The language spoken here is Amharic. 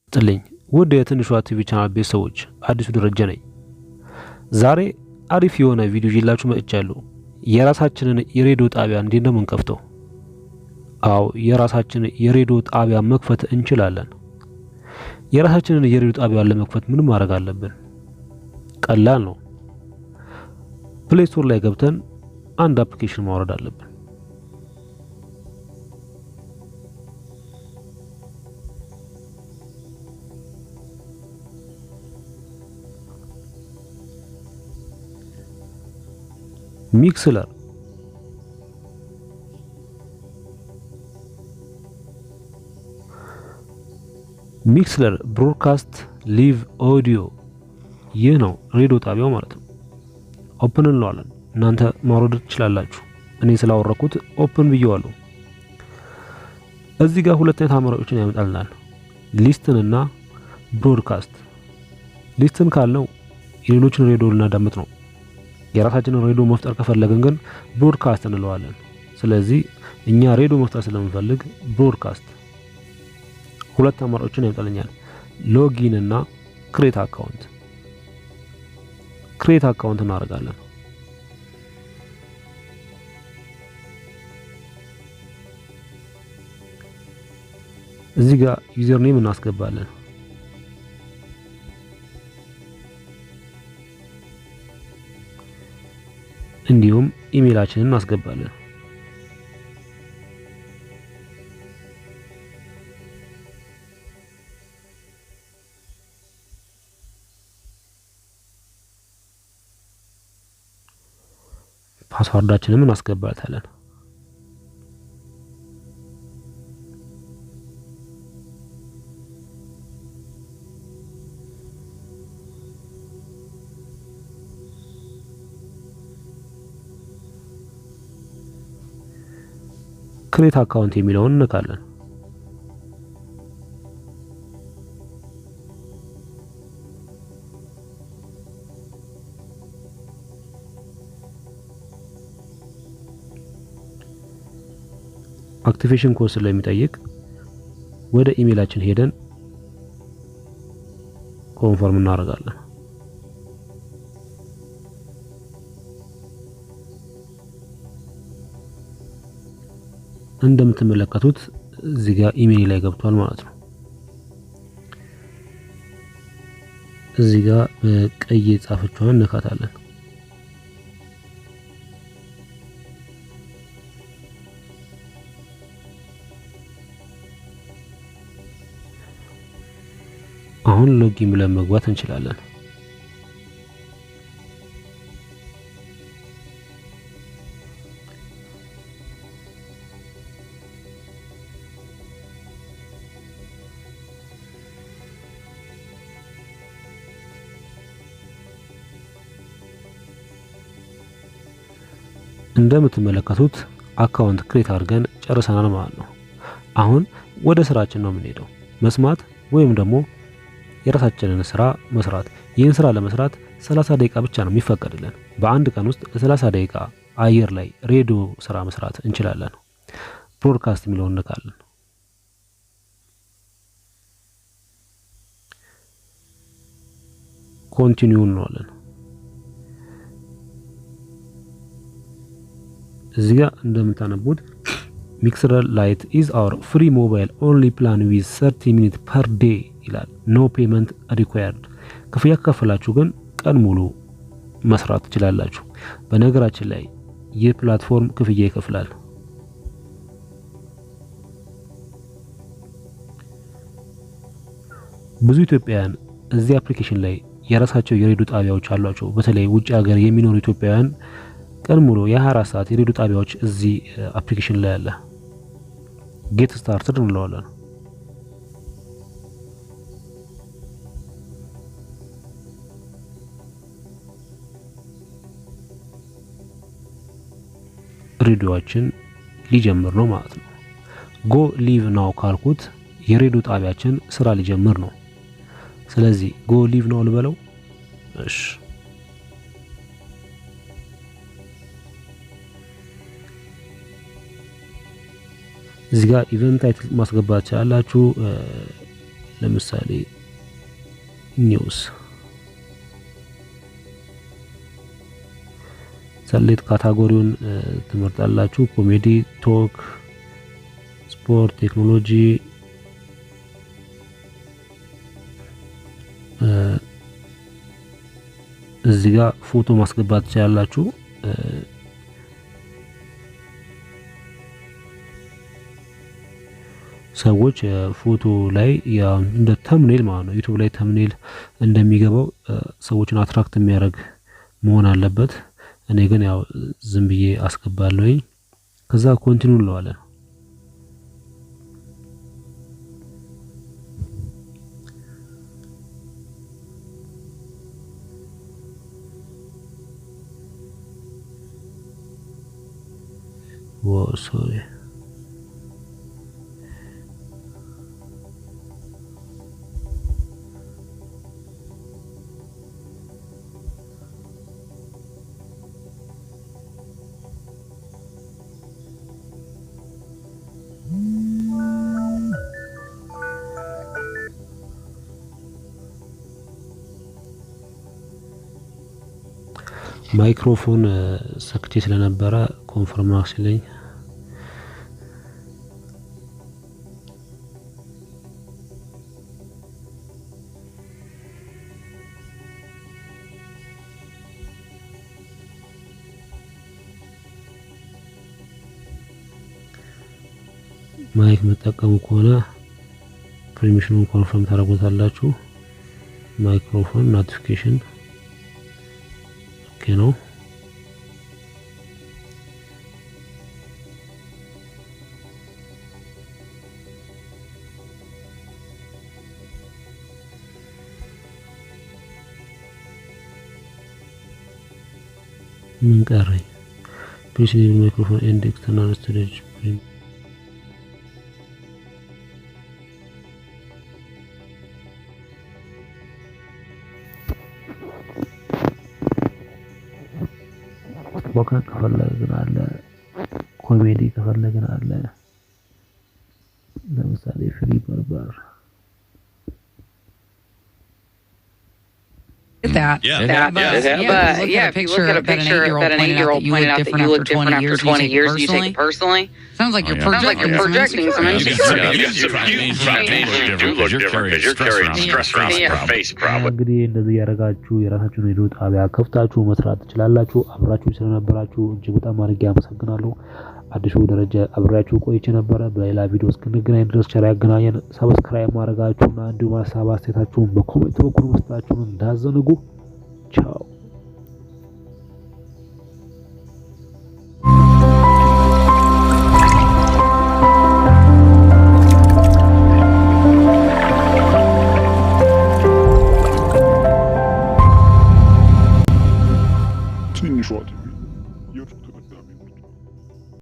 ይስጥልኝ ውድ የትንሿ ቲቪ ቻናል ቤተሰቦች፣ አዲሱ ደረጀ ነኝ። ዛሬ አሪፍ የሆነ ቪዲዮ ይዤላችሁ መጥቻለሁ። የራሳችንን የሬዲዮ ጣቢያ እንዴት ነው የምንከፍተው? አዎ፣ የራሳችንን የሬዲዮ ጣቢያ መክፈት እንችላለን። የራሳችንን የሬዲዮ ጣቢያ ለመክፈት ምን ማድረግ አለብን? ቀላል ነው። Play Store ላይ ገብተን አንድ application ማውረድ አለብን። Mixlr broadcast live audio፣ ይህ ነው ሬዲዮ ጣቢያው ማለት ነው። Open እንለዋለን። እናንተ ማውረድ ትችላላችሁ። እኔ ስላወረኩት open ብየዋለሁ። እዚህ ጋር ሁለት አይነት አማራጮችን ያመጣልናል፣ listen እና broadcast። Listen ካልነው የሌሎችን ሬዲዮ ልናዳምጥ ነው። የራሳችንን ሬዲዮ መፍጠር ከፈለግን ግን broadcast እንለዋለን። ስለዚህ እኛ ሬዲዮ መፍጠር ስለምንፈልግ broadcast። ሁለት አማራጮችን ያመጣልኛል፣ login እና create account። Create account እናደርጋለን። እዚህ ጋር username እናስገባለን። እንዲሁም ኢሜይላችንን እናስገባለን። Password ኣችንም እናስገባታለን። Create account የሚለውን እንነካለን። Activation code ስለሚጠይቅ ወደ ኢሜይላችን ሄደን confirm እናደርጋለን። እንደምትመለከቱት እዚህ ጋር ኢሜይል ላይ ገብቷል ማለት ነው። እዚህ ጋር በቀይ የጻፈችዋን እንነካታለን። አሁን login ብለን መግባት እንችላለን። እንደምትመለከቱት account create አድርገን ጨርሰናል ማለት ነው። አሁን ወደ ስራችን ነው የምንሄደው፣ መስማት ወይም ደግሞ የራሳችንን ስራ መስራት። ይህን ስራ ለመስራት 30 ደቂቃ ብቻ ነው የሚፈቀድልን። በአንድ ቀን ውስጥ 30 ደቂቃ አየር ላይ ሬዲዮ ስራ መስራት እንችላለን። Broadcast የሚለውን እንነካለን። Continue እንለዋለን። እዚህ ጋር እንደምታነቡት Mixlr Lite is our free mobile only plan with 30 minute per day ይላል። No payment required። ክፍያ ከከፈላችሁ ግን ቀን ሙሉ መስራት ትችላላችሁ። በነገራችን ላይ ይህ platform ክፍያ ይከፍላል። ብዙ ኢትዮጵያውያን እዚህ application ላይ የራሳቸው የሬዲዮ ጣቢያዎች አሏቸው። በተለይ ውጭ ሀገር የሚኖሩ ኢትዮጵያውያን ቀን ሙሉ የ24 ሰዓት የሬዲዮ ጣቢያዎች እዚህ application ላይ አለ። Get started እንለዋለን። ሬዲዮአችን ሊጀምር ነው ማለት ነው። Go live now ካልኩት የሬዲዮ ጣቢያችን ስራ ሊጀምር ነው። ስለዚህ go live now ልበለው። እሺ፣ እዚህ ጋር event title ማስገባት ትችላላችሁ። ለምሳሌ news select category ውን ትመርጣላችሁ። Comedy፣ talk፣ ስፖርት፣ ቴክኖሎጂ፣ እዚህ ጋር ፎቶ ማስገባት ትችላላችሁ። ሰዎች ፎቶ ላይ እንደ thumbnail ማለት ነው፣ YouTube ላይ thumbnail እንደሚገባው ሰዎችን attract የሚያደርግ መሆን አለበት። እኔ ግን ያው ዝም ብዬ አስገባለሁኝ። ከዛ continue እንለዋለን። Sorry, ማይክሮፎን ሰክቼ ስለነበረ confirm ሲለኝ mic የምጠቀሙ ከሆነ permission ኑን confirm ታደርጉታላችሁ። Microphone notification okay ነው። ምን ቀረኝ? Please enable microphone and external storage። Spoken ከፈለግን አለ፣ ኮሜዲ ከፈለግን አለ። ለምሳሌ free በርበር That. Yeah. But yeah, But if you look at a yeah, if you look at a picture picture that that an an 8-year-old 8-year-old pointed pointed out out that that you you look look different different after after 20 20 years, years, you you take take it it personally. Sounds like Oh, you're yeah. Sounds like projecting you're some projecting some insecurity. insecurity. You do look different because you're carrying stress around your face, probably. እንግዲህ እንደዚህ ያደረጋችሁ የራሳችሁን ሬዲዮ ጣቢያ ከፍታችሁ መስራት ትችላላችሁ። አብራችሁ ስለነበራችሁ እጅግ በጣም አድርጌ አመሰግናለሁ። አዲሱ ደረጀ አብሬያችሁ ቆይቼ ነበረ። በሌላ ቪዲዮ እስክንገናኝ ድረስ ቸር ያገናኘን። Subscribe ማድረጋችሁና እንዲሁም ሀሳብ አስተያየታችሁን በ comment በኩል መስጠታችሁን እንዳትዘነጉ። ቻው። ትንሿ ቲቪ።